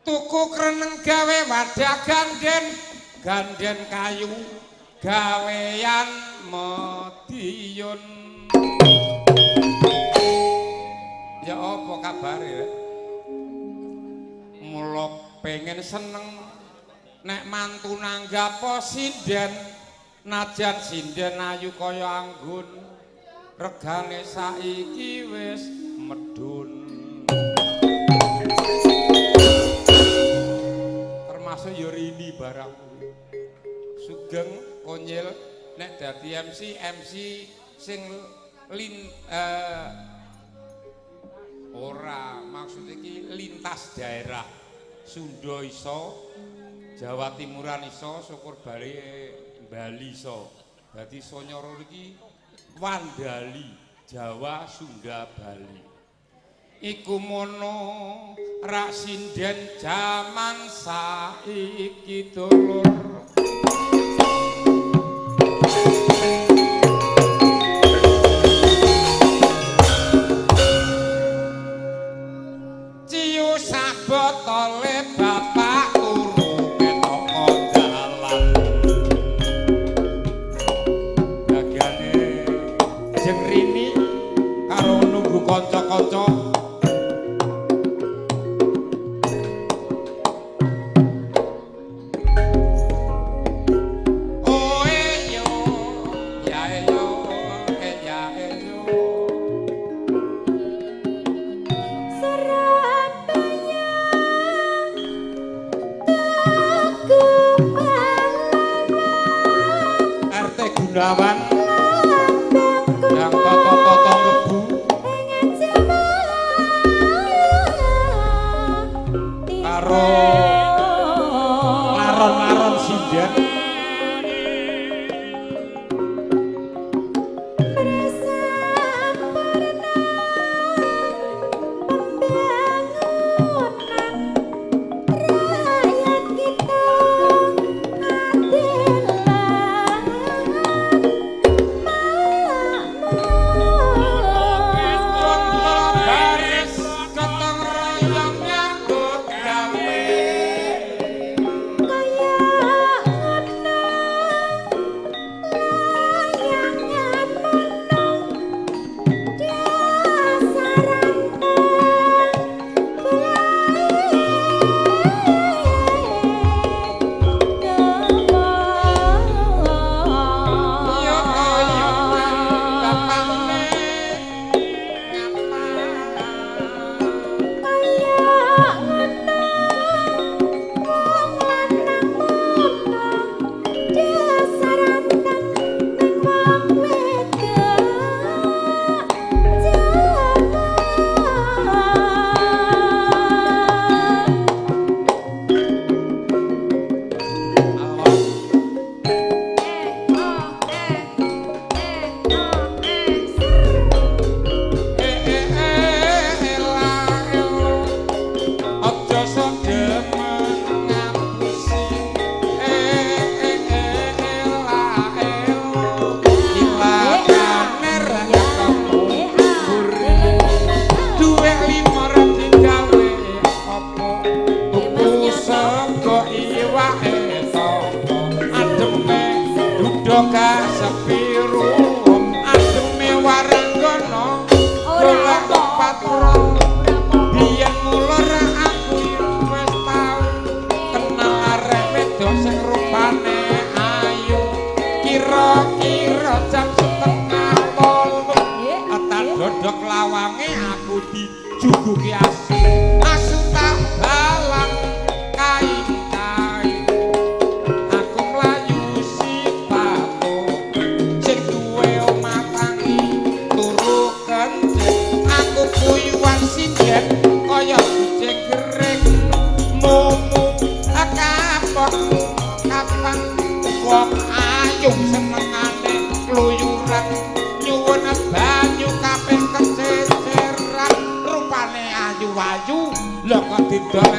Tuku kreneng gawe wadah ganden, ganden kayu gawean Madiun. Ya apa kabare rek? Mula pengen seneng nek mantu nanggapo sinden, najan sinden ayu kaya anggun, regane saiki wis medhun. Termasuk ya Rini barang kuwi. Sugeng Konyil nek dadi MC, MC sing ora, maksud iki lintas daerah. Sunda iso, Jawa Timuran iso, syukur bali Bali iso. Dadi Sonyoro iki Wandali, Jawa, Sunda, Bali. Iku mono rak sinden jaman saiki dulur. Ciu sak botole bapak turu ketok dalan. Gagane jeng Rini karo nunggu kanca-kanca. Oh eyo, ya eyo, e ya eyo. Surabaya Tugu Pahlawan RT Gunawan lambang yang kutha toto-toto ngebu ing Jawa karo laron-laron sinden. Prasampurna pembangunan rakyat kita adalah makmur. Baris gotong royong nyambut gawe. Kaya ngono layangan mono dasar anteng Yo kaya bapakne ngapa? Kaya ngono wong lanang mono dasar anteng ning wong wedok Jawa. Allah. E O E E O E ser. Eh eh eh ela elo. Aja sok demen ngapusi. Eh eh eh ela elo. Ilakane ra ketemu mburi. Duwe lima ra digawe apa? Tuku sego iwake toko. Ademe duda kasepiru. Ademe waranggana Ora golek apa-apa. patra. Biyen mula ra aku wis tau kenal arek wedok sing rupane ayu. Kira-kira jam 7.30 tak dodok lawange aku dijuguki asu. Asu tak balang kain-kain. Aku mlayu sipatu sing duwe omah tangi turu kencing. Aku puyuan sinden kaya kucing gering. Mumu kapok kapan wong ayu senengane kluyuran nyuwun banyu kabeh kececeran rupane ayu-ayu lho kok didol.